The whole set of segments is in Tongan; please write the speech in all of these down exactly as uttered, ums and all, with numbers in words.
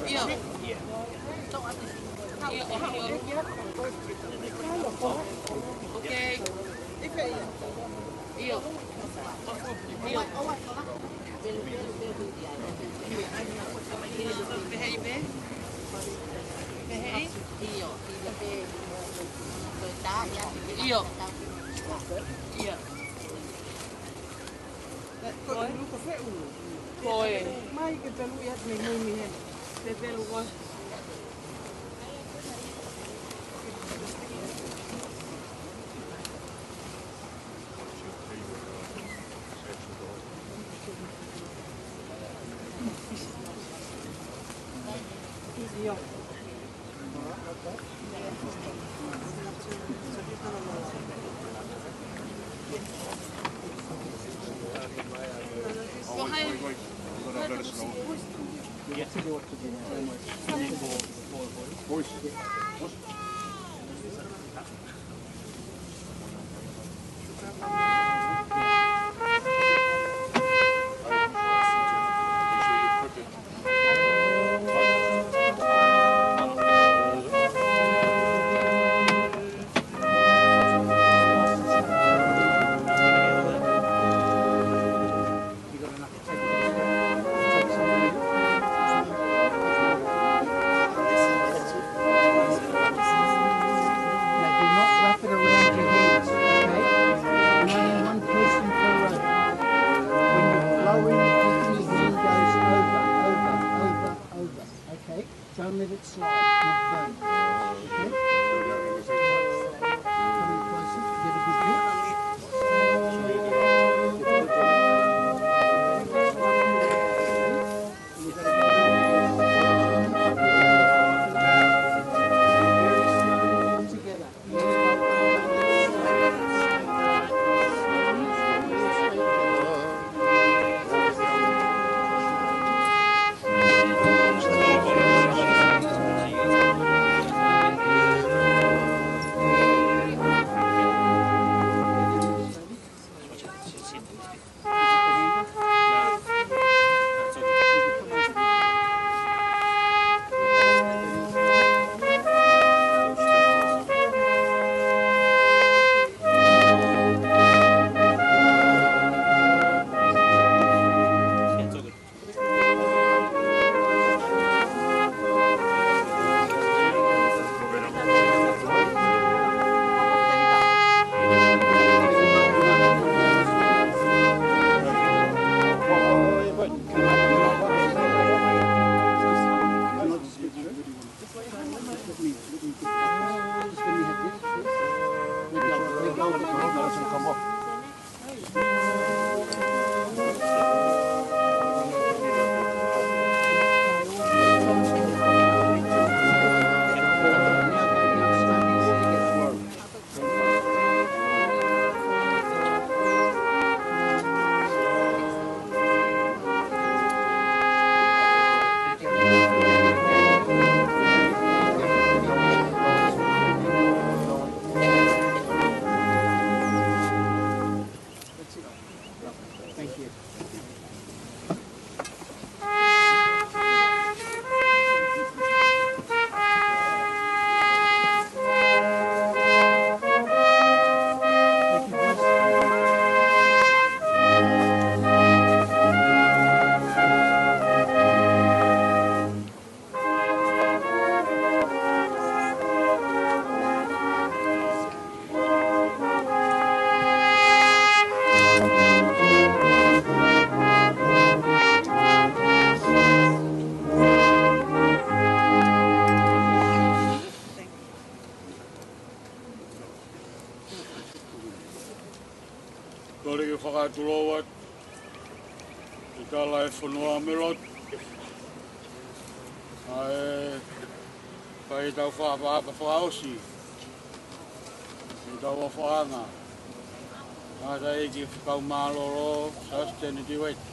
ʻIo. ʻIo, ʻo, ʻio. Okay. ʻIo. ʻIo. Pehē pē. Pehē. ʻIo. ʻIo. Ko e. Ko e. Mai ke pelu ia me mui mi he. Pe pelu ko. ʻIo. Now do not wrap it around your hands, okay? Only one person per row. When you're blowing, the hand goes over, over, over, over, okay? Don't let it slide, not burn. Okay? Coming closer, get a good grip. Together. Thank you. Kole ke fakatulou atu ʻi he tala ʻa e fonua mo e lotu. ʻA e fai ʻetau fakaʻapaʻapa fakaʻosi ʻetau ʻofaʻanga. Ngata ʻEiki Fakamaau Mālōlō, Sositeni Tiueti.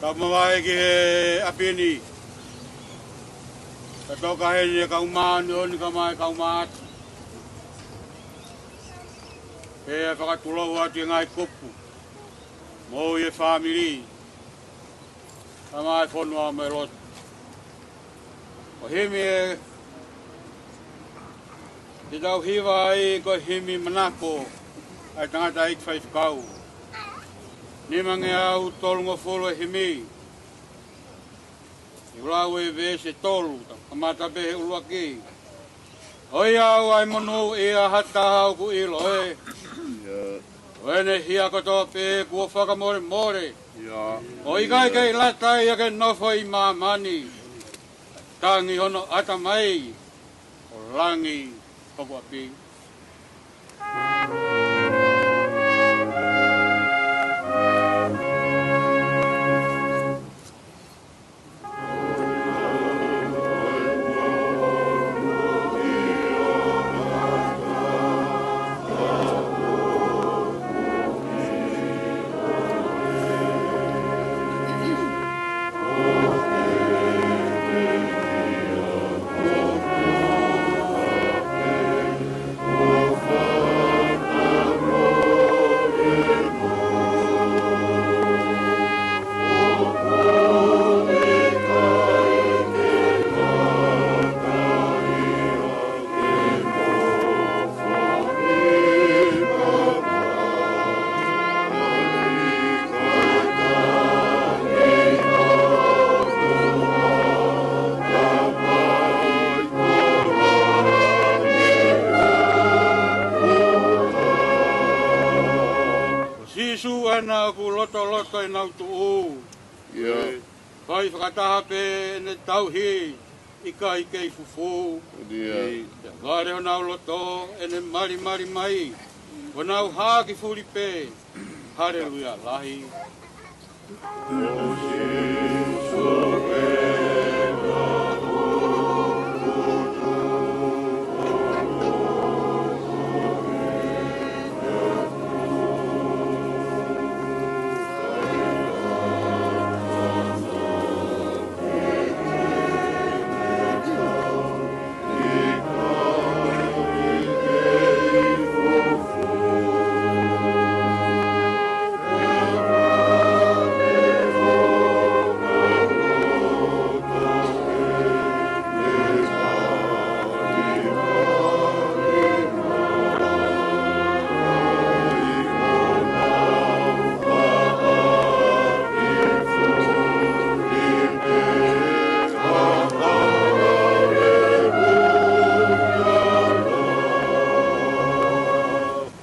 Tau mavahe ki he ʻapi ni. Ka toka heni e kau māʻoniʻoni kae ʻumaʻā e kau māʻati. Pea fakatulou atu e ngaahi kupu Moʻui e fāmili, tamaiki, fonua mo e lotu. Ko e himi ē te tau hiva ai ko e himi manako ʻa e tangataʻeiki faifekau. Nimangeau tolungofulu e himi. ʻOku lau e veesi ʻe tolu, kamata pē he ʻuluaki. ʻOiauē, ʻa e monūʻia ha taha ʻoku ʻilo ē. ʻIo. ʻO ʻene hia kotoa pē kuo fakamolemole. ʻIo. ʻOku ʻikai ke ʻi ai ha taha ia ke nofo ʻi māmani. Tangi hono ʻatamai ʻo langi hoku ʻapi. Ko Sīsū ʻena ʻoku lotoloto ʻenau tuʻu. ʻIo. Fai fakataha pē ʻene tauhi, ʻikai kei fufū. ʻIo. Pea vale honau loto ʻene malimali mai, ʻo nau hākifuli pē. Haleluia lahi.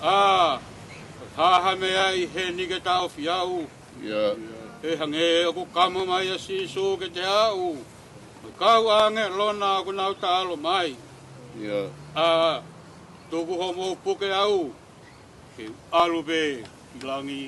ʻA, ko e hā ha meʻa ʻi heni ke taʻofi au? ʻIo. He hangē ʻoku kamo mai ʻa Sīsū kiate au, mo e kau ʻāngelo na ʻoku nau taʻalo mai. ʻIo. ʻA, tuku hoʻomou puke au, ke u ʻalu pē ki langi.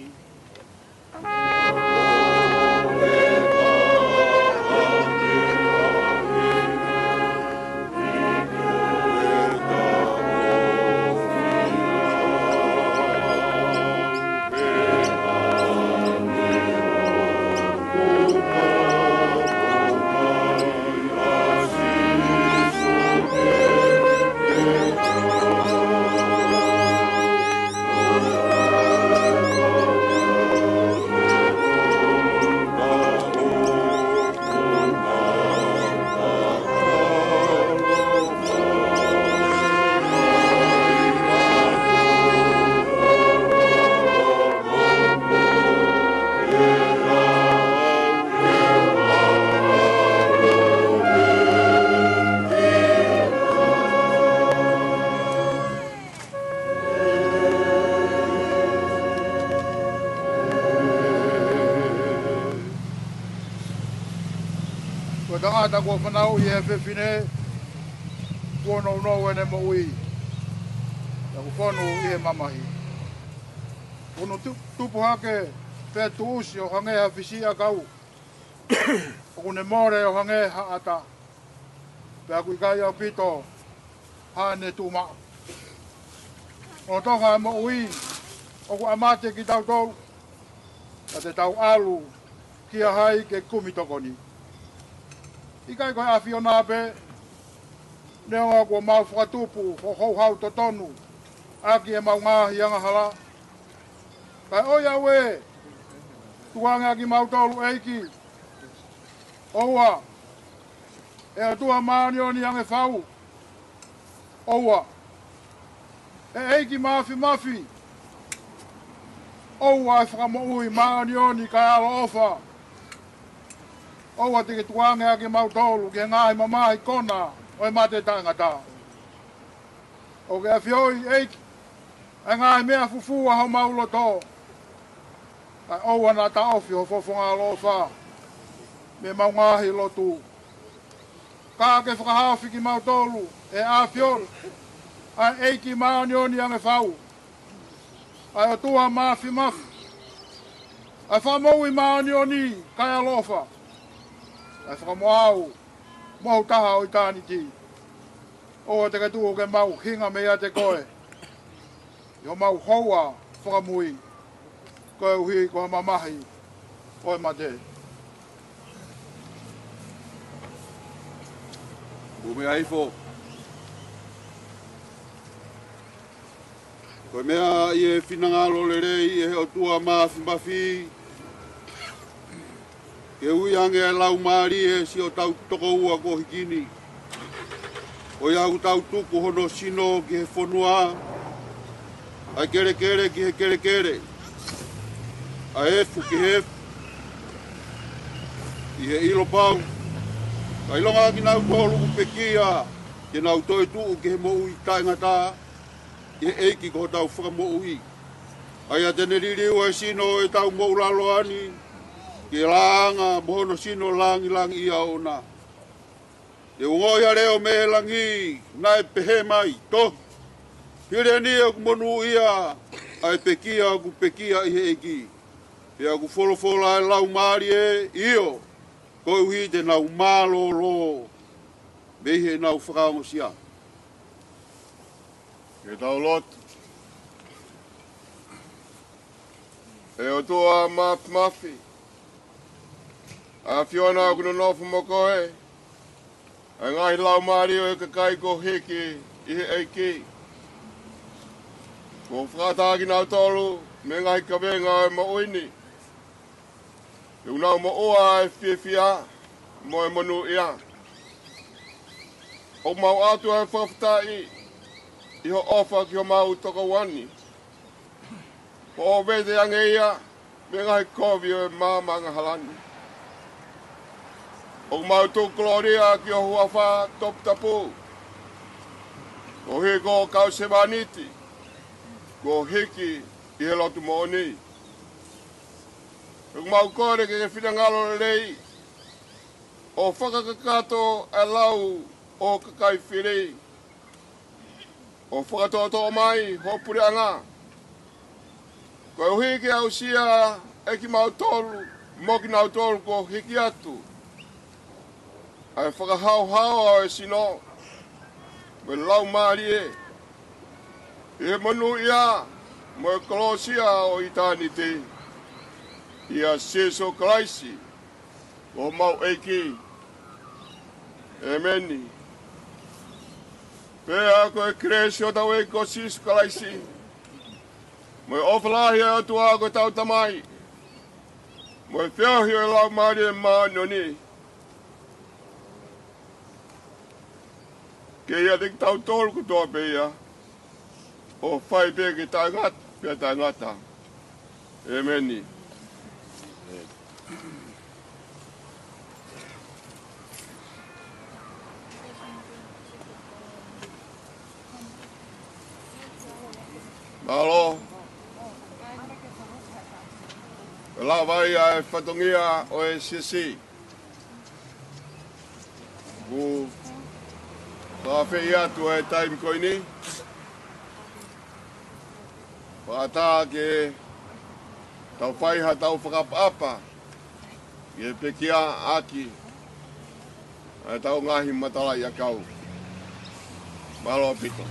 Ko e tangata kuo fanauʻi ʻe he fefine, kuo nounou ʻene moʻui, pea kuo fonu ʻi he mamahi. Kuo ne tu-, tupu hake pea tuʻusi ʻo hangē ha fisiʻiʻakau, ʻoku ne mole ʻo hangē ha ʻata, pea ʻoku ʻikai ʻaupito haʻane tuʻu maʻu. Lolotonga e moʻui, ʻoku ʻamate kitautolu, ka te tau ʻalu kia hai ke kumi tokoni? ʻIkai ko e ʻAfiona pē, neongo kuo mau fakatupu ho houhau totonu ʻaki ʻemau ngaahi angahala? Kae ʻoiauē, tukuange ʻa kimautolu ʻEiki. ʻOua, ʻe ʻOtua māʻoniʻoni ange fau. ʻOua, ʻe ʻEiki Māfimafi. ʻOua, ʻe Fakamoʻui māʻoniʻoni kae ʻaloʻofa. ʻOua te ke tukuange ʻa kimautolu ki he ngaahi mamahi kona ʻo e mate taʻengata. ʻOku ke ʻafioʻi ʻEiki ʻa e ngaahi meʻa fufū ʻa homau loto. Kae ʻoua naʻa taʻofi ho fofonga ʻaloʻofa mei heʻemau ngaahi lotu. Ka ke fakahaofi kimautolu ʻe he ʻAfiona, ʻa e ʻEiki māʻoniʻoni ange fau, ʻa e ʻOtua Māfimafi, ʻa e Fakamoʻui māʻoniʻoni kae ʻaloʻofa, ʻa e Fakamoʻui mo e Toʻu Taha ʻo ʻitāniti. ʻOua te ke tuku ke mau hinga meiate koe ʻi homau houa fakamui, koeʻuhi ko ha mamahi ʻo e mate. Mou meʻa hifo. Ko e meʻa ʻi he finangalo lelei ʻe he ʻOtua Māfimafi, ke ui ange ʻa e laumālie ʻo siʻotau tokoua kuo hiki ni, ʻo ia ʻoku tau tuku hono sino ki he fonua, ʻa e kelekele ki he kelekele, ʻa e efu ki he efu, ʻi he ʻilo pau, kae ʻilonga ʻa kinautolu ʻoku pekia, ke nau toetuʻu ki he moʻui taʻengata ʻi he ʻEiki ko hotau Fakamoʻui. ʻA ia te ne liliu ʻa e sino ʻo ʻetau moʻulaloa ni ki he laʻanga mo hono sino langilangiʻia ʻoʻona. Te u ongoʻi ha leʻo mei he langi, naʻe pehē mai, Tohi, hili eni ʻoku monūʻia ʻa e pekia ʻoku pekia ʻi he ʻEiki. Pea ʻoku folofola ʻa e laumālie, ʻio, koeʻuhi te nau mālōlō mei heʻenau fakaongosia. Ke tau lotu. ʻE ʻOtua Māfimafi, ʻAfiona ʻoku nonofo mo koe ʻa e ngaahi laumālie ʻo e kakai kuo hiki ʻi he ʻEiki. Kuo fakaʻatā kinautolu mei he ngaahi kavenga ʻo e moʻui ni, ke nau moʻua ʻa e fiefia mo e monūʻia. ʻOku mau ʻoatu ʻa e fakafetaʻi ʻi hoʻo ʻofa ki homau tokoua ni, ʻo vete ange ia mei he ngaahi kovi ʻo e maama angahala ni. ʻOku mau tuku kolōlia ki ho huafa toputapu, koeʻuhi ko e kau sevāniti kuo hiki ʻi he lotu moʻoni. ʻOku mau kole ke ke finangalo lelei ʻo fakakakato ʻa e lau ʻo e kakai fili, ʻo fakatoʻotoʻo mai ho puleʻanga, koeʻuhi ke aʻusia ʻe kimautolu mo kinautolu kuo hiki atu ʻa e fakahaohaoa ʻo e sino mo e laumālie ʻi he monūʻia mo e kolosia ʻo ʻitāniti, ʻia Sīsū Kalaisi ko homau ʻEiki. ʻĒmeni. Pea ko e kelesi ʻa hotau ʻEiki ko Sīsū Kalaisi, mo e ʻofa lahi ʻa e ʻOtua ko hotau Tamai, mo e feohi ʻo e Laumālie Māʻoniʻoni, ke ʻiate kitautolu kotoa pē ia, ʻo fai pē ke taʻengata pea taʻengata. ʻĒmeni. Mālō. Lava ia e fatongia ʻo e siasi. Kuo fakafeʻiloaki atu e taimi ko eni. Fakaʻatā ke tau fai haʻatau fakaʻapaʻapa ke pekia ʻaki ʻa ʻetau ngaahi matalaʻiʻakau. Mālō ʻaupito.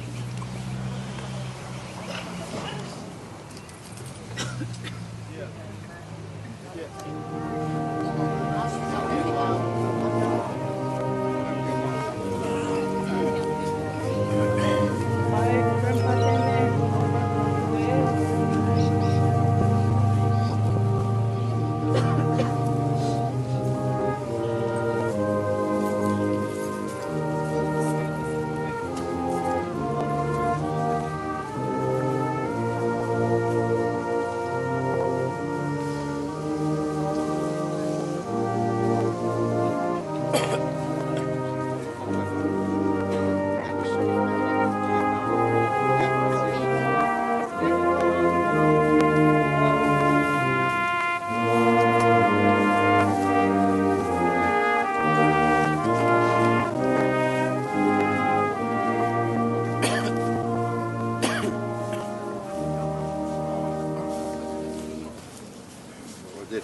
You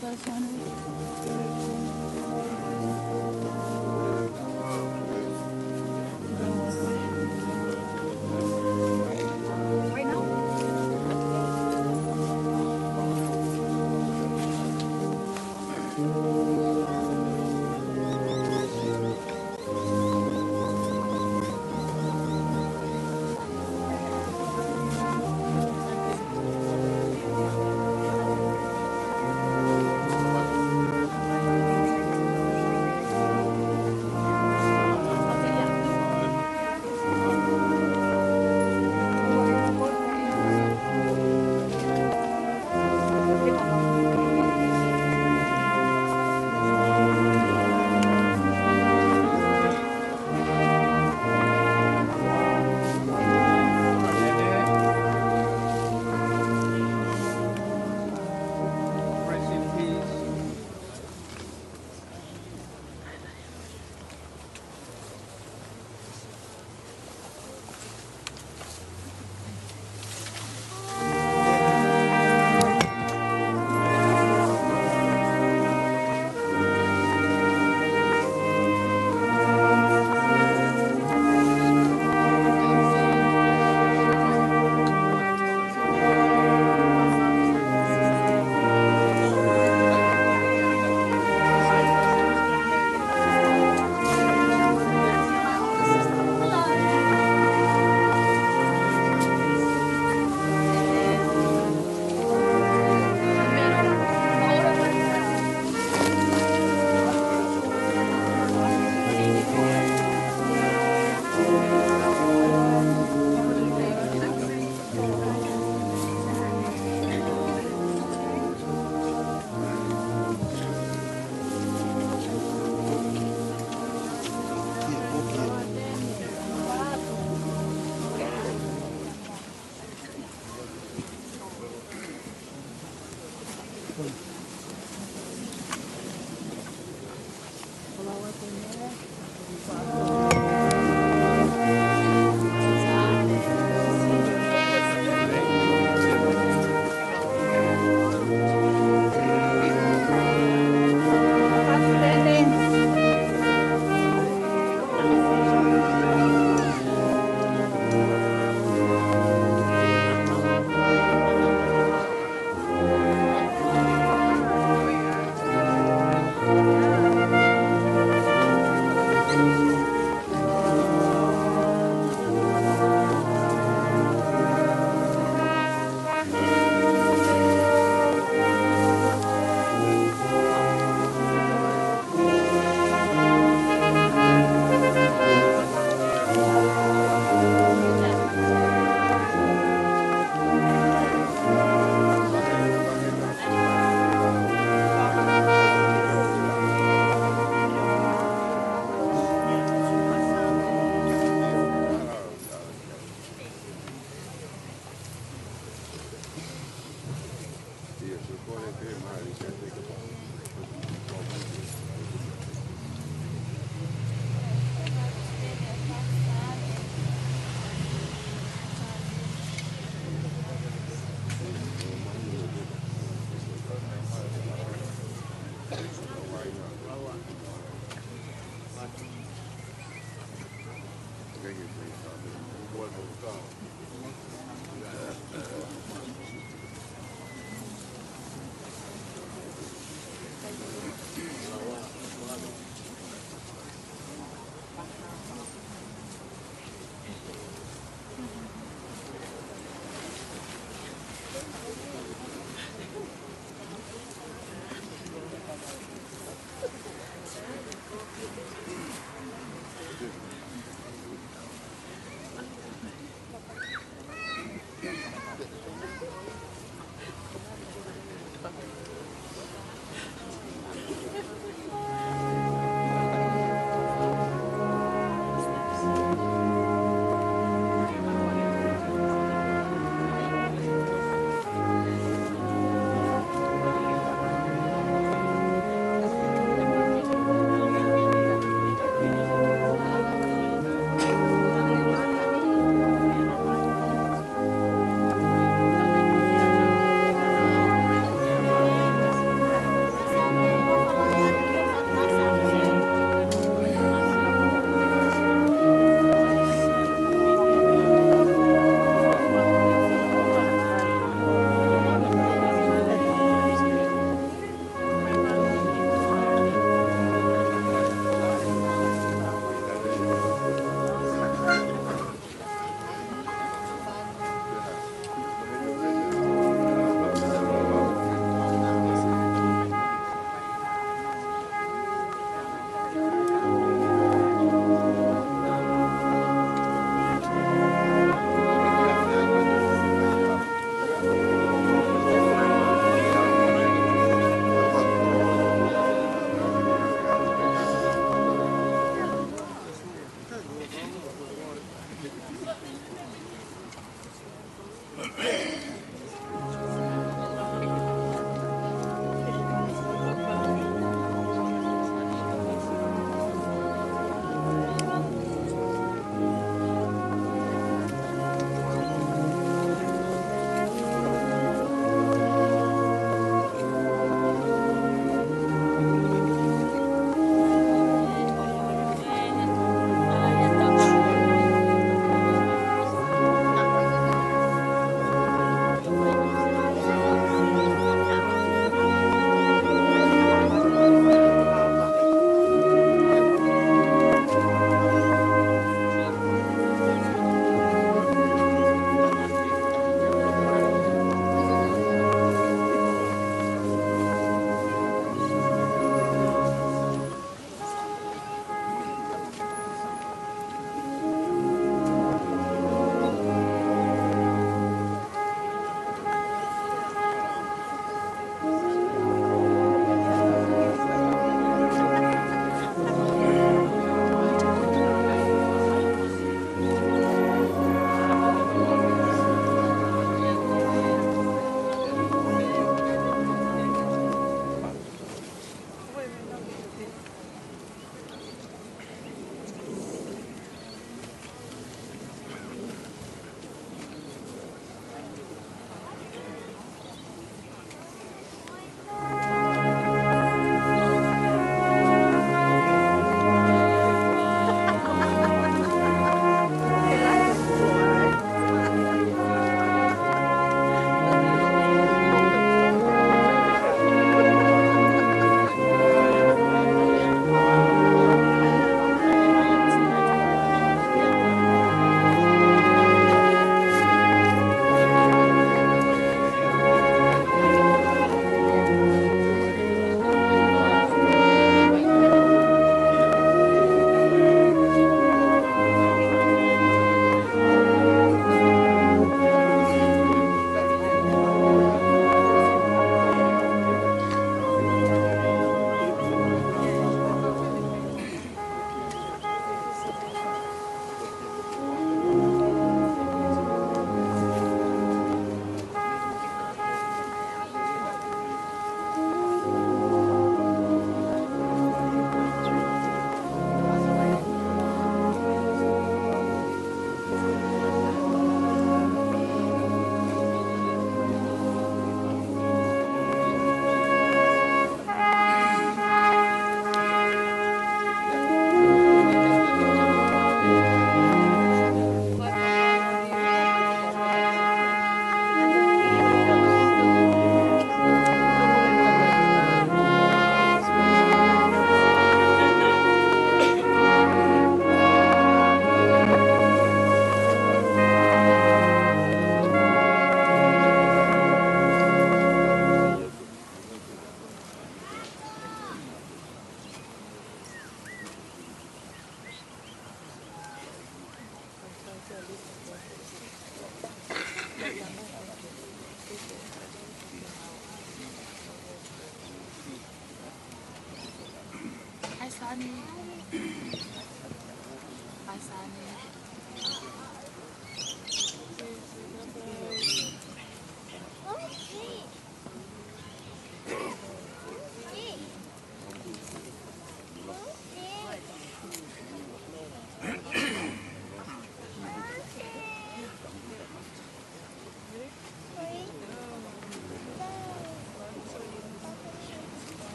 guys want to? Right now?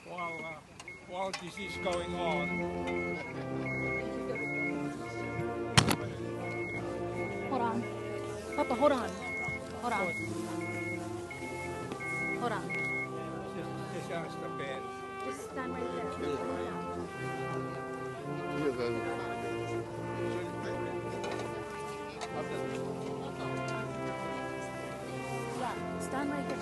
While, uh, while this is going on. Hold on. Papa, hold on. Hold on. Hold on. Just, just ask the band. Just stand right there. Yeah, stand right there.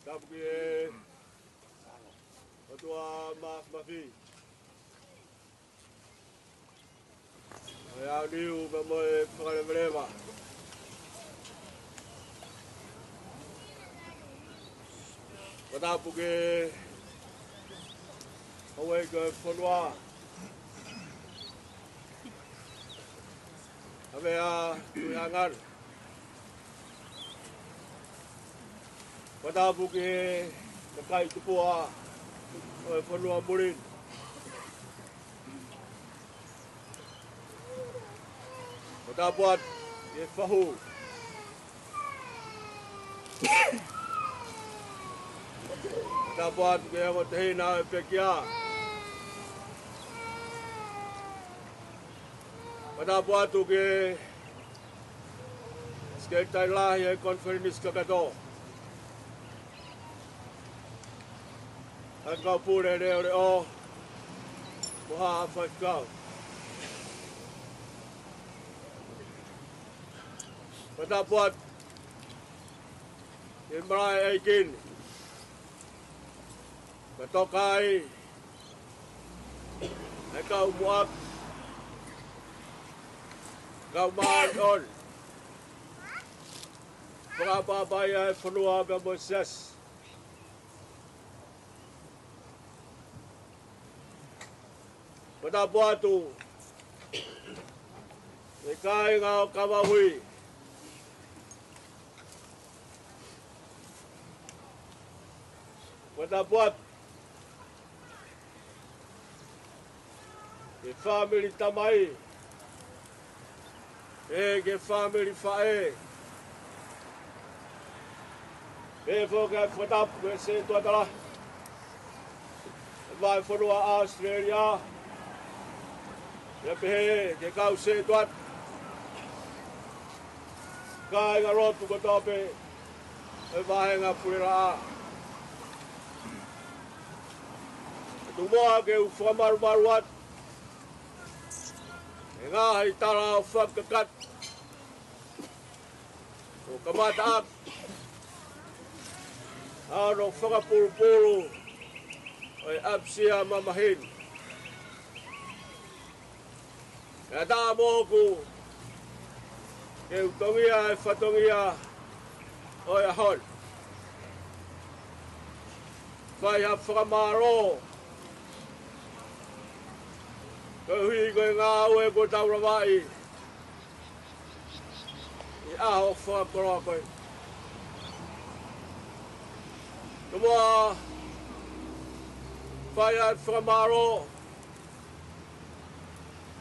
Tapu ki he ʻOtua Māfimafi. ʻA ia ʻoku liu pea mo e fakalevaleva. Fakatapu ki he houʻeiki ʻo e fonua. ʻA ia ʻa e tuʻi ʻa ngana. Fakatapu ki he kakai tupuʻa ʻo e fonua muli ni. Fakatapu atu ki he fahu. Fakatapu atu ki he ongo tehina ʻo e pekia. Fakatapu atu ki he Sekelitali Lahi ʻo e Konifelenisi Kakato. ʻA e kau pule leʻoleʻo, mo haʻa faifekau. Fakatapu atu ki he malaʻe ʻeiki ni. Ka toka ai ʻa e kau muʻaki, kau māʻoniʻoni, fakaʻapaʻapaʻi ʻa e fonua pea mo e siasi. Fakatapu atu ki he kāinga ʻo Kavauhi. Fakatapu atu ki he fāmili tamai, pehē ki he fāmili faʻē. Pehē foki ʻa e fakatapu ki he setuata lahi ʻo e vahefonua ʻAositelēlia. Pea pehē ki he kau setuata, kāinga lotu kotoa pē ʻo e vāhenga Pulelaʻā. Tuku muʻa ke u fakamalumalu atu he ngaahi tala ʻo fakakakato kuo kamata ʻaki ʻa hono fakapulupulu ʻo e ʻapisia mamahi ni. Pea ʻatā moʻoku ke u tongia e fatongia ʻo e ʻaho ni. Fai ha fakamālō koeʻuhi ko e ngāue kuo tau lavaʻi ʻi he ʻaho fakakoloa ko eni. Tuku muʻa fai ha fakamālō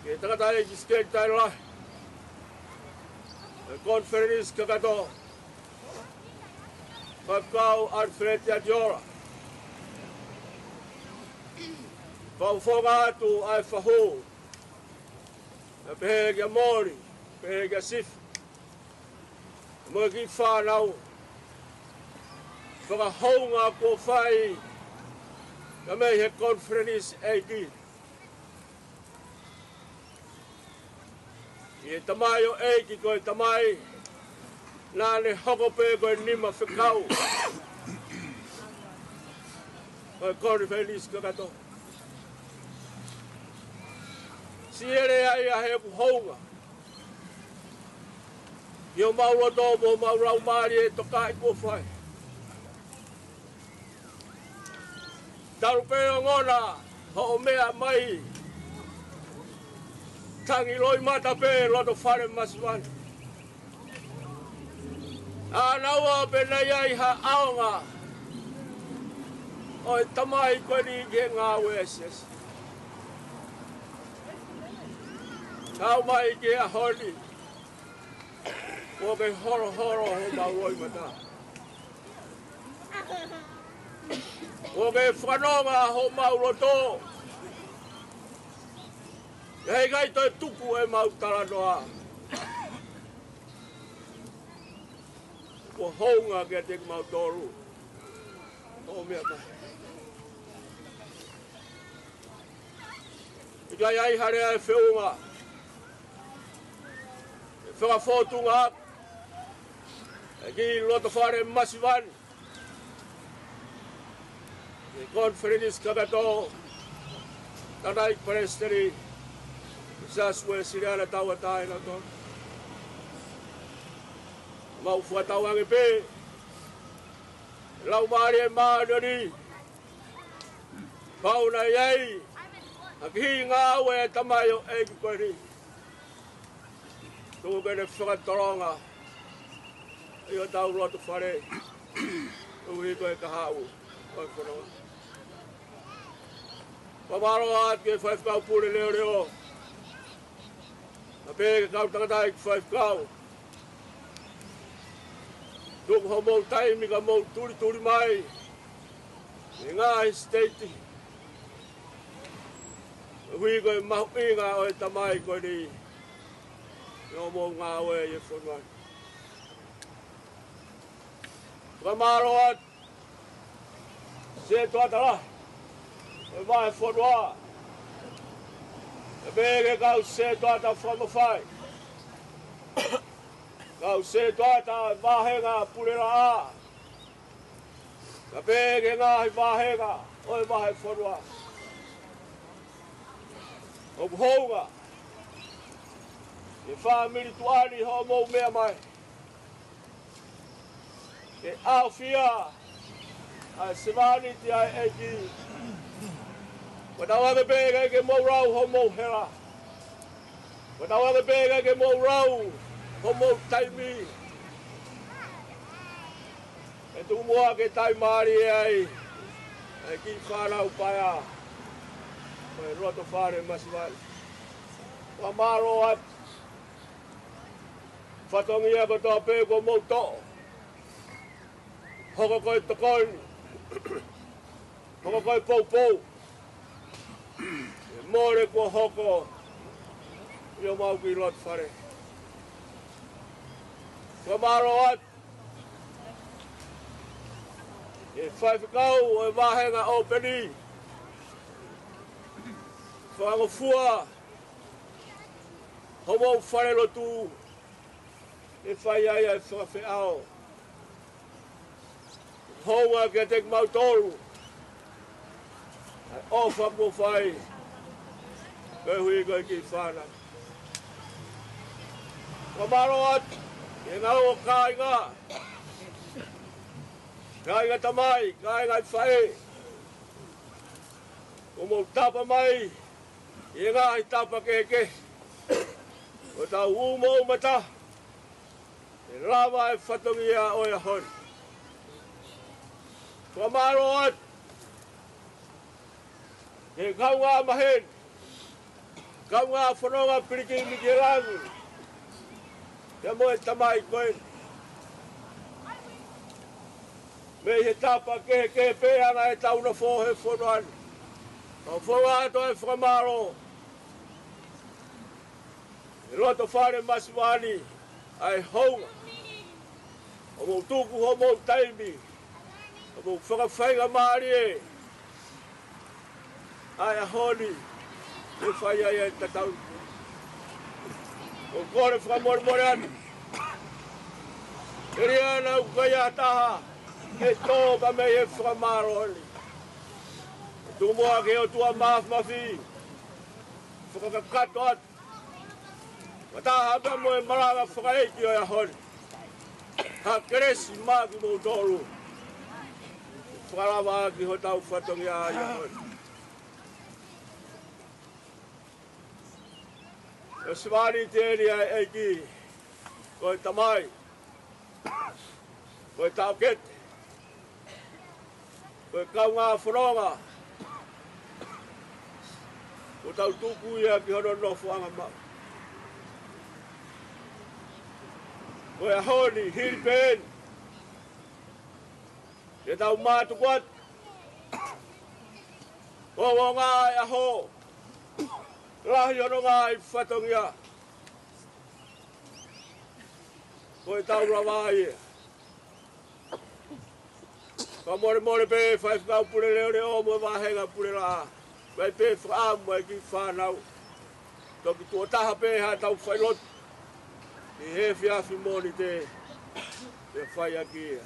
ki he tangataʻeiki sekelitali lahi ʻo e Konifelenisi Kakato, Faifekau ʻAlifeleti ʻAtiola. Fakafofonga atu ʻa e fahu, pea pehē kia Moli, pehē kia Sifi, mo e kiʻi fānau, fakahounga kuo fai ka mei he konifelenisi ʻeiki. ʻI he tamai ʻo e ʻeiki ko e tamai, naʻa ne hoko pē ko e nima fekau ʻo e konifelenisi kakato. Siʻi lelei ia he ʻoku hounga ʻi homau loto mo homau laumālie e tokaʻi kuo fai. Talu pē ongona hoʻo meʻa mai, tangi loʻimata pē loto fale masiva ni. ʻA naua pē naʻe ʻi ai ha ʻaonga ʻo e tamai ko eni ki he ngāue ʻa e siasi. Kau mai ki he ʻaho ni, kuo ke holoholo homau loʻimata. Kuo ke fakanonga homau loto. ʻIkai toe tuku ʻemau talanoa. Kuo hounga kiate kimautolu hoʻo meʻa mai. ʻIkai ai ha lea ʻe feʻunga, ʻe fakafōtunga ʻaki ʻa e kiʻi loto fale masiva ni, ʻa e konifelenisi kakato, Tangataʻeiki Palesiteni ʻo e Siasi Uēsiliana Tauʻatāina. Mau fakatauange pē, Laumālie Māʻoniʻoni, pau naʻe ʻi ai ha kiʻi ngāue ʻa e tamaioʻeiki ko eni. Tuku ke ne fakatolonga ʻi hotau loto fale, ʻuhi ko e kahaʻu ʻo e fononga. Fakamālō atu ki he Faifekau Pule Leoleo, kae pehē ki he kau tangataʻeiki faifekau. Tuku homou taimi ka mou tulituli mai mei he ngaahi siteiti, ʻuhi ko e mahuʻinga ʻo e tamaioʻeiki ko eni ʻi hoʻomou ngāue ʻi he fonua ni. Fakamālō atu Setuata lahi ʻo e vahefonua, kae pehē ki he kau setuata fakamafai, kau setuata ʻo e vāhenga pulelaʻā, kae pehē ki he ngaahi vāhenga ʻo e vahefonua. ʻOku hounga ki he fāmili tuʻa ni hoʻomou meʻa mai ke ʻafio ʻa e sevāniti ʻa e ʻEiki. Fakatauange pē ʻikai ke mou lau homou hela. Fakatauange pē ʻikai ke mou lau homou taimi. ʻE tuku muʻa ke tali mālie ai ʻa e kiʻi fānau paea ʻo e loto fale masiva ni. Fakamālō atu. Fatongia kotoa pē kuo mou toʻo, hoko ko e tokoni, hoko ko e poupou, ʻe mole kuo hoko ʻi homau kiʻi loto fale. Fakamālō atu ki he faifekau ʻo e vāhenga ʻōpeni, fakangofua homou falelotu, ʻe fai ai ʻa e fakafeʻao. Hounga kiate kimautolu ʻa e ʻofa kuo fai koeʻuhi ko e kiʻi fānau. Fakamālō atu ki he ngaahi kāinga, kāinga tamai, kāinga faʻē, kuo mou tapa mai ʻi he ngaahi tapa kehekehe, ʻo tau ū moʻumataha ke lava e fatongia ʻo e ʻaho ni. Fakamālō atu ki he kaungā maheni, kaungā fononga pilikimi ki he langi, pea mo e tamaioʻeiki ko eni. Mei he tapa kehekehe pē ʻa ʻetau nofo he fonua ni, ʻoku ou foaki atu ʻa e fakamālō he loto fale masiva ni, ʻa e hounga hoʻomou tuku homou taimi, hoʻomou fakafaingamālie ʻa e ʻaho ni ke fai ai ʻa e tatau. ʻOku ou kole fakamolemole atu, telia naʻa ʻoku ʻikai ha taha ʻe tō ka mei he fakamālō ni. Tuku muʻa ki he ʻOtua Māfimafi, fakakakato atu fakataha pea mo e malanga fakaʻeiki ʻo e ʻaho ni, ha kelesi maʻa kimoutolu, fakalava ʻaki hotau fatongia ʻi he ʻaho ni. Ko e sevāniti eni ʻa e ʻEiki, ko e tamai, ko e taʻokete, ko e kaungā fononga, kuo tau tuku ia ki hono nofoʻanga maʻu. Ko e ʻaho ni, hili pē eni, ʻe tau mātuku atu. Ko e ongoongo ʻa e ʻaho, lahi hono ngaahi fatongia. Ko e tau lava ia. Fakamolemole pē, faifekau pule leʻoleʻo mo e vāhenga pule laʻā. Mai pē fakaʻamu mai ki he fānau. Toki tuʻo taha pē haʻatau failotu ʻi he efiafi Mōnite, ʻe fai ʻaki ia.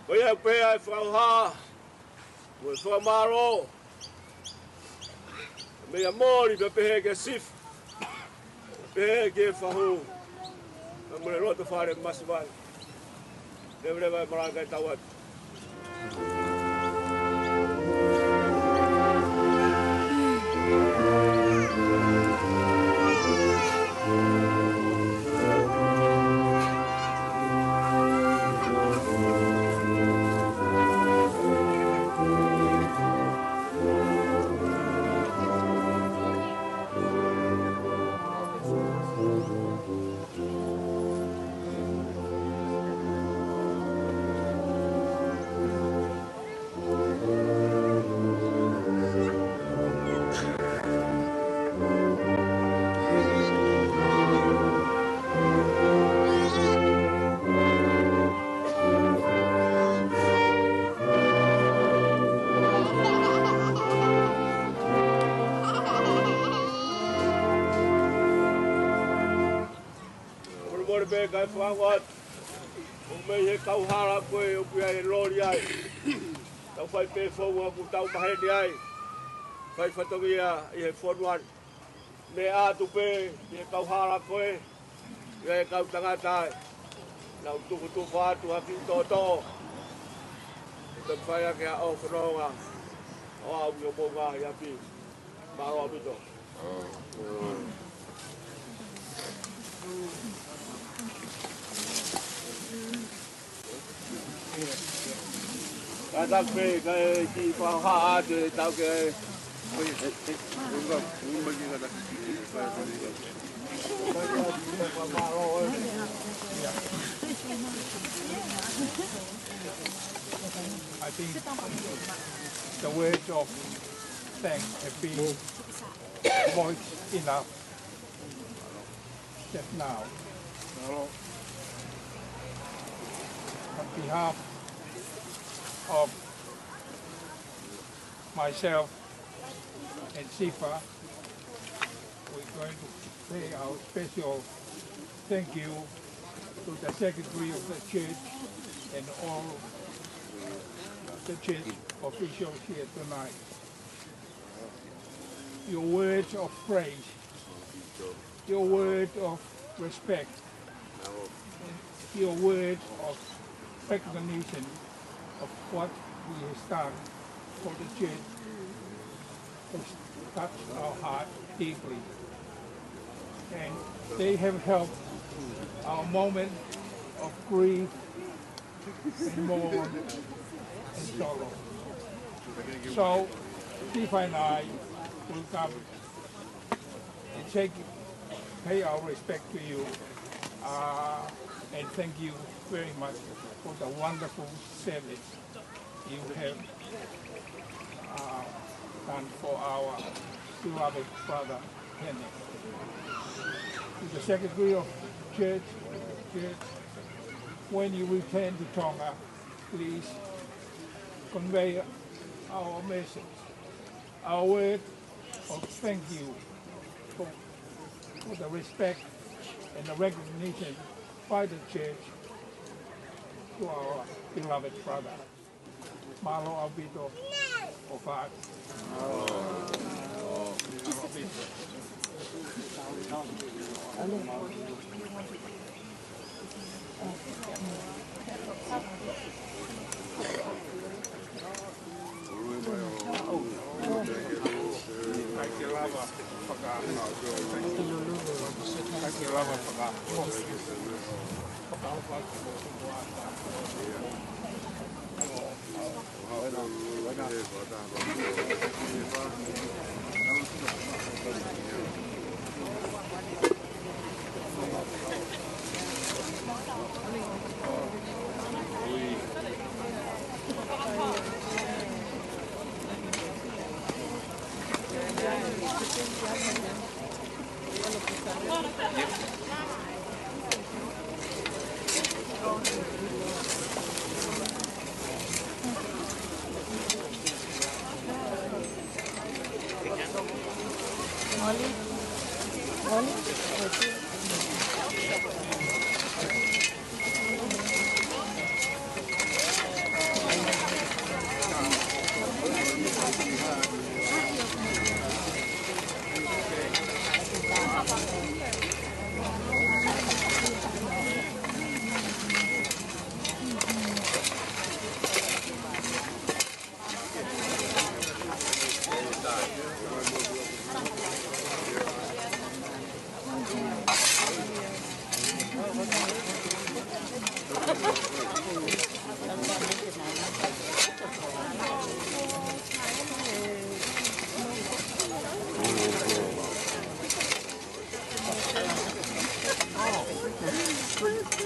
Ko ia pē ʻa e fakaʻofa mo e fakamālō. Meʻa moli pē pehē ki he sifi, pehē ki he fahu. Ka mole loto fale masiva. Leveleva e malanga ʻe tau atu. Molemole pē kae fakaongo atu. ʻOku mei he kauhala ko ē ʻoku ʻi ai e loli ai. Tau fai pē founga ʻoku tau maheni ai. Fai fatongia ʻi he fonua ni. Meʻa atu pē ki he kauhala ko ē, ʻi he kau tangata ai. Nau tukutuku atu ha kiʻi toʻotoʻo. ʻE toki fai ʻaki ha ʻofononga ʻo aʻu ki hoʻomou ngaahi ʻapi. Mālō ʻaupito. Ka tau pē, kae kiʻi fakaʻā te tau ke. I think the words of thanks have been voiced enough just now. On behalf of myself and Sifa, we're going to say our special thank you to the secretary of the church and all the church officials here tonight. Your words of praise, your word of respect, your word of recognition of what we have done for the church has touched our heart deeply. And they have helped our moment of grief and mourn and sorrow. So, Sifa and I will come and take, pay our respect to you, uh, and thank you very much for the wonderful service you have, uh, done for our beloved brother Henry. To the Secretary of Church, Church, when you return to Tonga, please convey our message, our word of thank you for, for the respect and the recognition by the church to our beloved brother. Mālō ʻaupito ʻofa atu. Mālō ʻaupito. Excuse me,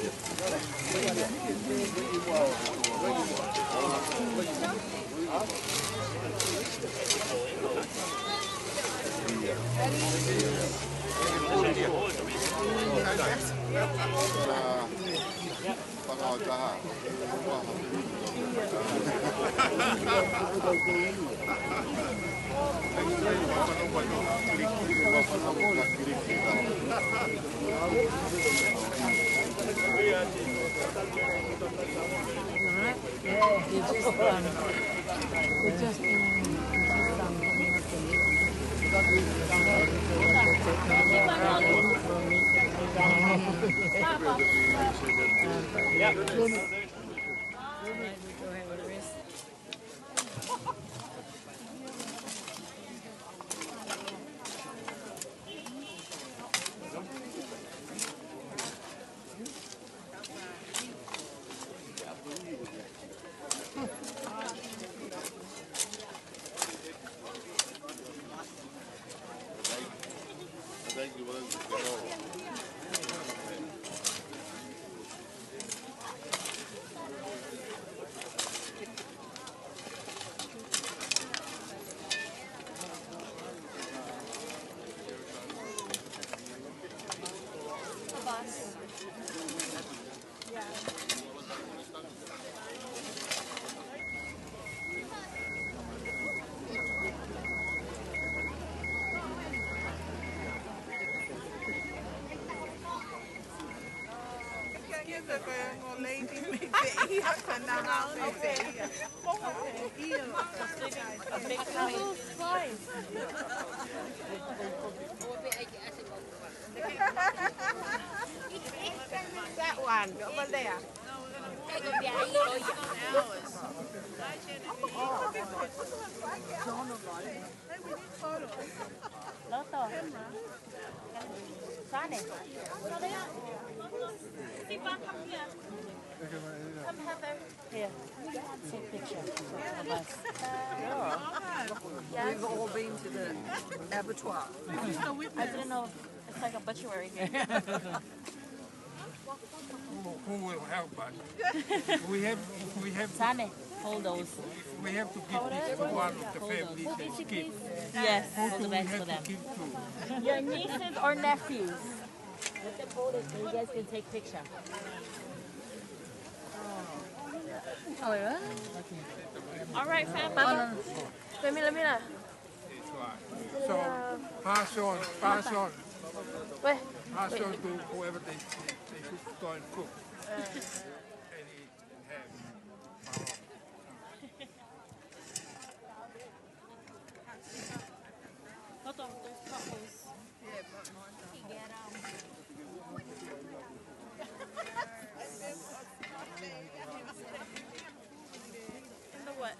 young lady, maybe. A big slice. That one, over there. Loto. Sane. Sipa, come here. Come, Heather. Here. Take a picture of us. We've all been to the abattoir. I didn't know. It's like a butchery here. Who, who will help us? We have, we have Sane, hold those. We have to give this to one of the families as gift. Yes, hold the bags for them. Who do we have to give to? Your nieces or nephews. Let them hold it so you guys can take picture. All right, family. Mira, mira. So, pass on, pass on. Pass on to whoever they, they, they should go and cook. And eat and have. Hold on, there's couples. In the what?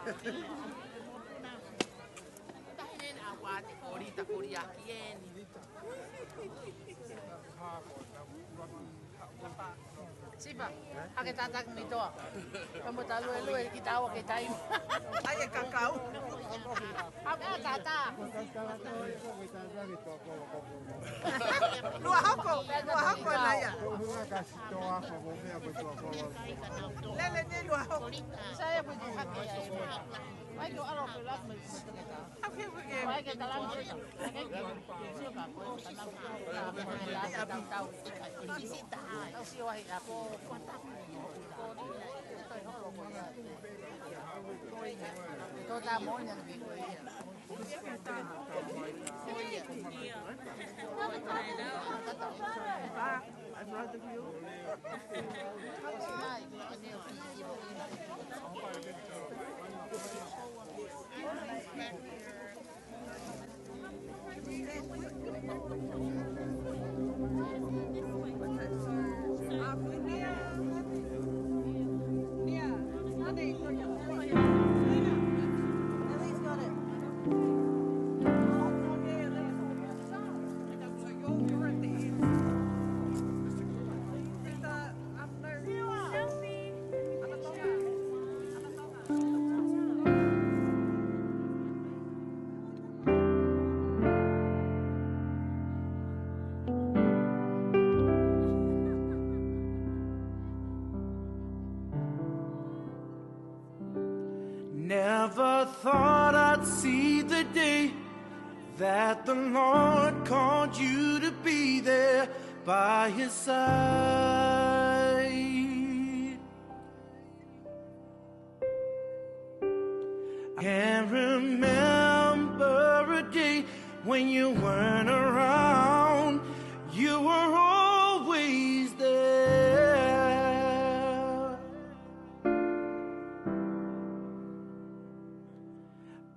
Tahi nena a wate korita koriaki eni. Sipa, hake tata ki mitoa. Kamu talu elu e kita awa ke tai. Ai e kakau. Hake tata. Lua hoko, lua hoko na ia. Lele ni lua hoko. Saya pun hake ya. Ai ko alo ko la. Never thought I'd see the day that the Lord called you to be there by his side. I can remember a day when you weren't around. You were always there.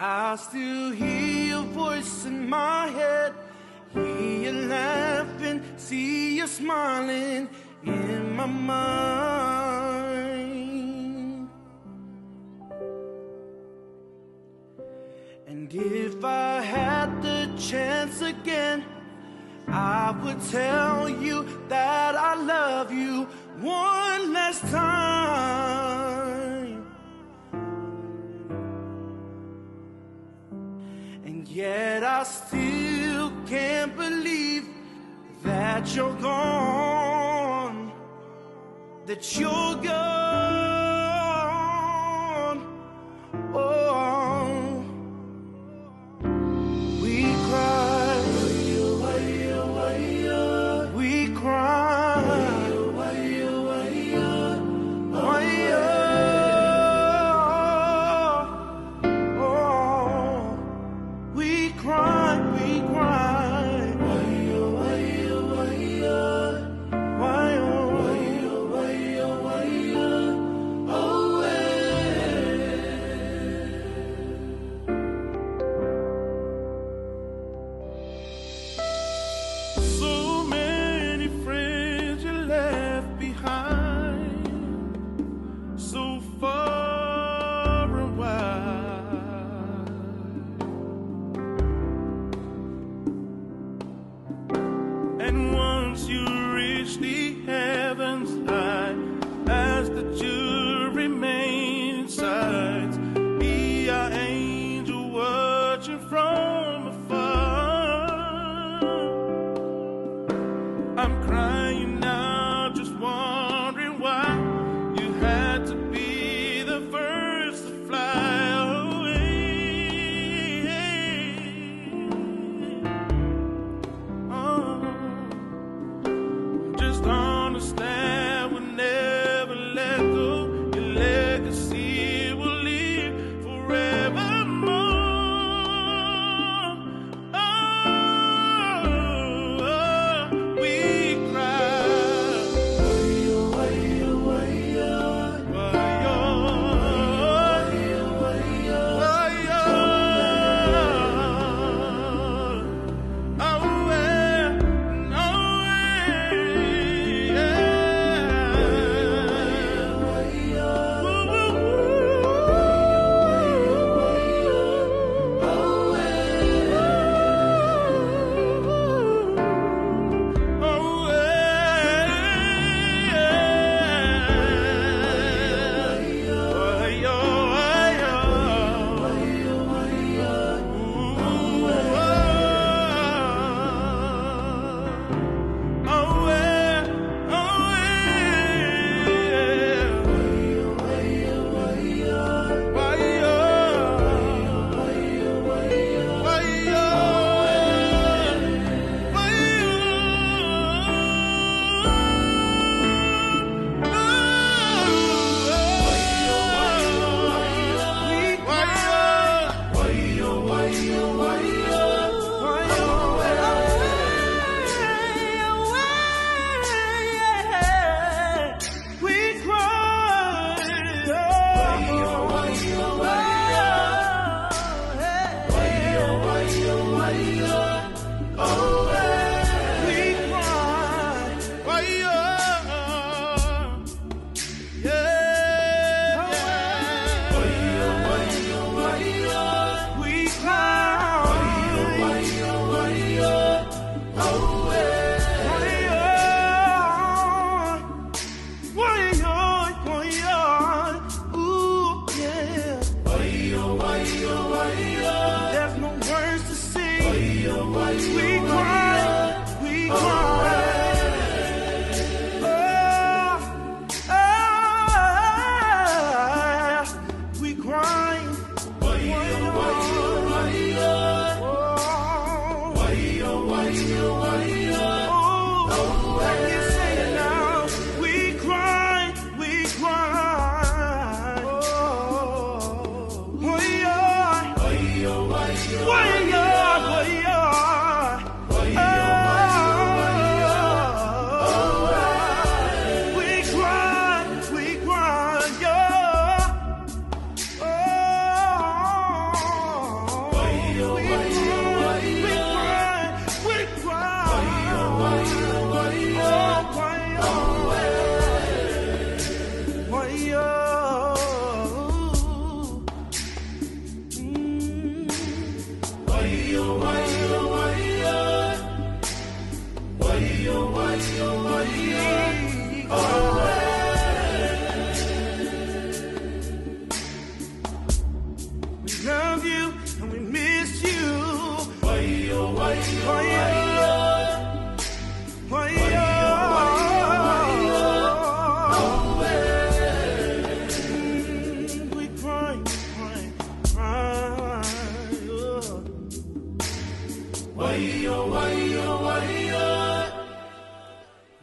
I still hear your voice in my head, hear you laughing, see you smiling in my mind. And if I had the chance again, I would tell you that I love you one last time. And yet I still can't believe that you're gone, that you're gone. Oh, we cry, we cry, oh, we cry, we cry. Why, oh, why, oh, why, oh, why, oh, why, oh, why, oh, oh, eh. So many friends you left behind, so far and wide. And once you reach the heavens high, ask that you remain in sight. Be our angel watching from afar. I'm crying now, just wondering why you had to be the first to fly away. Oh, just understand we'll never let go. Your legacy will live forevermore. Oh, oh, we cry. Why, oh, why, oh, why, oh. Why, oh, why, oh.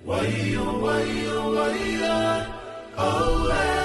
Waio, waio, waia, aue